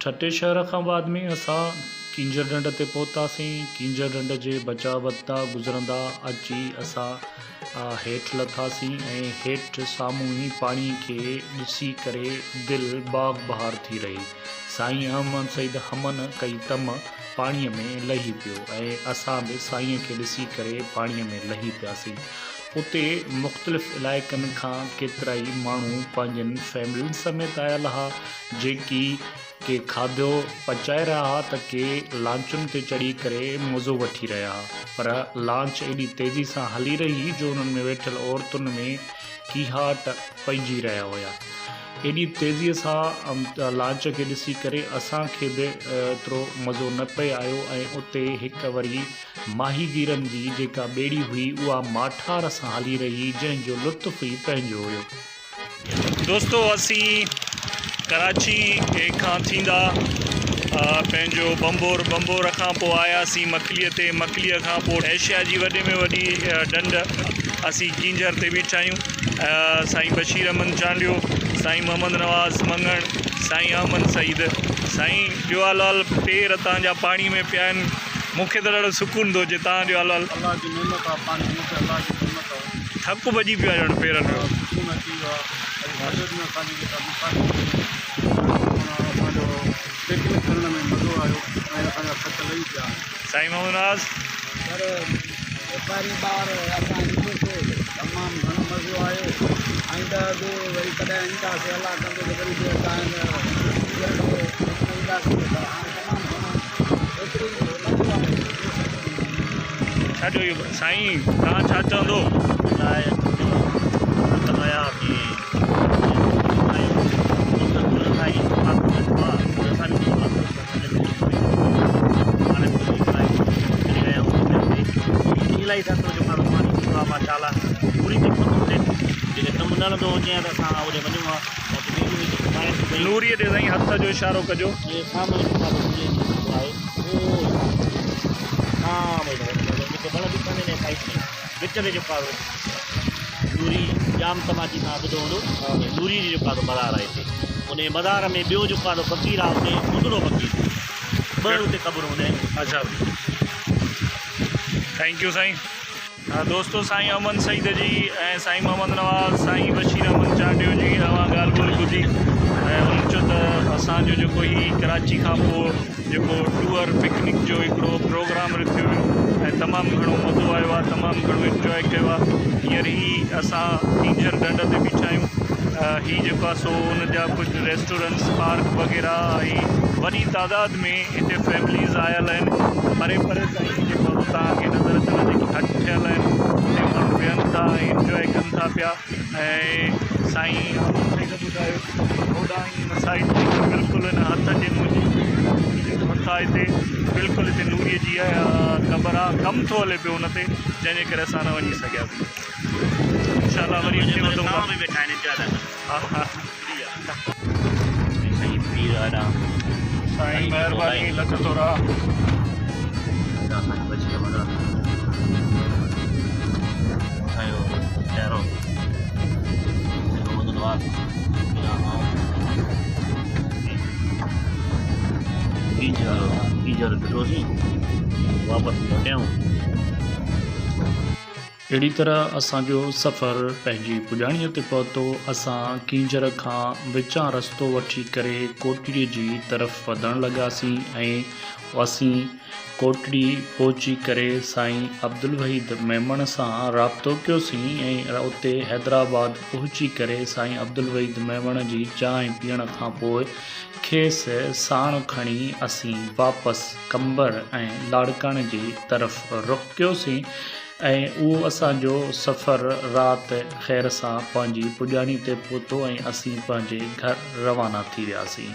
ٺٽي شهر کان بعد ۾ اسان ڪينجهر ڍنڍ تي پهتاسين. ڪينجهر ڍنڍ جي بچاء وتان گذرندا اچي اسان هيٺ لٿاسين ۽ هيٺ سامهون ئي پاڻي کي ڏسي ڪري دل باغ بهار ٿي رهي. سائين احمد سعيد همن ڪئي تم پاڻي ۾ لهي پيو ۽ اسان به سائين کي ڏسي ڪري پاڻي ۾ لهي پياسين. اتي مختلف علائقن کان ڪيترائي ماڻهو پنهنجين فيملين سميت آيل ها، جيڪي ڪي کاڌو پچائي رهيا ها ته ڪي لانچن تي چڙهي ڪري مزو وٺي رهيا ها، پر لانچ ايڏي تيزي سان هلي رهي هئي جو انهن ۾ ويٺل عورتن ۾ ڪيهاٽ پئجي رهيا هيا. ايڏي تيزيء سان لانچ کي ڏسي ڪري اسان کي به ايترو مزو نه پئي آيو ۽ اتي هڪ وري ماهيگيرن جي جيڪا ٻيڙي هئي اها ماٺار سان هلي رهي هئي جنهن جو لطف ئي پنهنجو هيو. دوستو اسين ڪراچي کان ٿيندا پنهنجو بمبور بمبور کان پوء آياسين مڪليء تي مڪليء کان پوء ايشيا جي وڏي ۾ وڏي ڍنڍ اسين ڪينجهر تي بيٺا آهيون سائين بشير احمد چانڊيو سائين محمد نواز مڱڻ سائين احمد سعيد سائين ڏيو لال پير تان جا پاڻي ۾ پيا آهن مون کي ته ڏاڍو سڪون ٿو اچي تان ڏيو لال الله جي نعمت آ پاڻي ۾ ته الله جي نعمت آ. ٿڪ ڀڄي پيو آ ڄڻ پيرن جو. سڪون اچي ويو آ اڄ سڄو ڏينهن اسان جي جيڪا مسافري هئي معنيٰ اسان جو پڪنڪ ڪرڻ ۾ مزو آيو ۽ اسان جا ٿڪ لهي پيا آهن. سائين محمد نواز. سر واپاري ٻار اسان ڏٺوسي تمام گهڻو مزو آيو آئنده به وري ڪڏهن اينداسي الله ڪندو ته وري به اسان هن سيزن ۾ گهمڻ اينداسي پر هاڻي تمام گهڻو بهترين مزو آيو. ڇڏيو اهو سائين توهان ڇا چوندو. لاء آيا ڪي نوريء ڏي سائين هٿ جو اشارو ڪجو. وچ ۾ جيڪو آهي نوري ڄام تماچي تان ٻڌو هوندو نوري جو جيڪو آهي مزار آهي هتي ان مزار ۾ ٻيو جيڪو آهي فقير آهي اتي ٻڌڙو فقير ٻه اتي قبرون هوندا آهن. اڇا thank you سائين. دوستو سائين امن سعيد جي ۽ سائين محمد نواز سائين بشير احمد چانڊيو جي اوهان ڳالهه ٻولهه ٻڌي ۽ انهن چيو ته اسان جو جيڪو هي ڪراچي کان پوء جيڪو ٽوئر پڪنڪ جو هڪڙو پروگرام رٿيو ويو ۽ تمام گهڻو مزو آيو آهي تمام گهڻو انجواء ڪيو آهي هينئر هي اسان ڪينجهر ڍنڍ تي بيٺا آهيون هي جيڪو آهي سو ان جا ڪجهه ريسٽورنٽس پارڪ وغيره ۽ وڏي تعداد ۾ هتي فيمليز آيل آهن پري پري تائين جيڪو آهي توهان کي نظر اچندا جيڪي هٽ ٺهيل آهن اتي ماڻهو ويهن ٿا ۽ انجواء ڪن ٿا پيا ۽ سائين ٻڌايو هوڏانهن هن سائيڊ تي بلڪل هن هٿ جي منهنجي جيڪو هٿ آهي هتي بلڪل هتي نوريء جي قبر آهي ڪم ٿو هلي پيو ان تي جنهن جي ڪري اسان نه وڃي سگهياسين انشاء الله وري اڳتي وڌون ٿا ها ها سائين مهرباني لک ٿورا. اهڙي طرح اسان جو سفر پنهنجي پڄاڻيء تي پهتو. اسان ڪينجهر کان وچان رستو وٺي ڪري ڪوٽڙيء جي طرف وڌڻ لڳاسين ۽ اسين ڪوٽڙي پهچي ڪري سائين عبدالوحيد ميمڻ سان رابطو ڪيوسين ۽ اتي حيدرآباد پهچي ڪري سائين عبدالوحيد ميمڻ جي چانهه پيئڻ کان پوء کيس ساڻ کڻي اسين واپس قمبر ۽ لاڙڪاڻي جي طرف رخ ڪيوسين ۽ اهو اسان جو سفر رات خير سان پنهنجي پڄاڻي تي پهتو ۽ اسين پنهنجي گهر روانا ٿي وياسين.